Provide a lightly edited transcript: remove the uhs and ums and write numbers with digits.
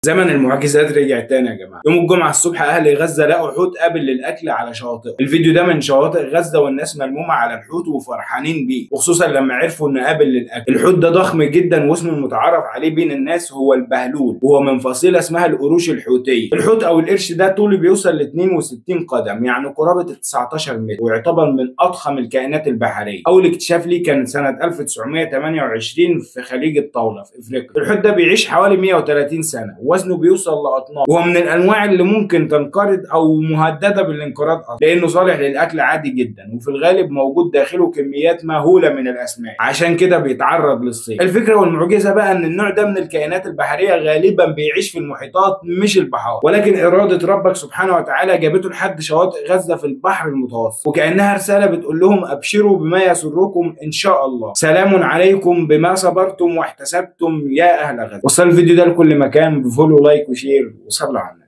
زمن المعجزات رجع تاني يا جماعة. يوم الجمعة الصبح اهل غزة لقوا حوت قابل للاكل على شواطئ. الفيديو ده من شواطئ غزة والناس ملمومه على الحوت وفرحانين بيه، وخصوصا لما عرفوا انه قابل للاكل. الحوت ده ضخم جدا واسمه المتعارف عليه بين الناس هو البهلول، وهو من فصيلة اسمها القروش الحوتيه. الحوت او القرش ده طوله بيوصل ل 62 قدم، يعني قرابة 19 متر، ويعتبر من اضخم الكائنات البحرية. اول اكتشاف ليه كان سنة 1928 في خليج الطاولة في افريقيا. الحوت ده بيعيش حوالي 130 سنة، وزنه بيوصل لاطنان، وهو من الانواع اللي ممكن تنقرض او مهددة بالانقراض اصلا، لانه صالح للاكل عادي جدا، وفي الغالب موجود داخله كميات مهولة من الاسماك، عشان كده بيتعرض للصيد. الفكرة والمعجزة بقى ان النوع ده من الكائنات البحرية غالبا بيعيش في المحيطات مش البحار، ولكن اراده ربك سبحانه وتعالى جابته لحد شواطئ غزة في البحر المتوسط، وكانها رسالة بتقول لهم ابشروا بما يسركم ان شاء الله، سلام عليكم بما صبرتم واحتسبتم يا اهل غزة. وصل الفيديو ده لكل مكان ب follow like و share، وصلوا على النبي.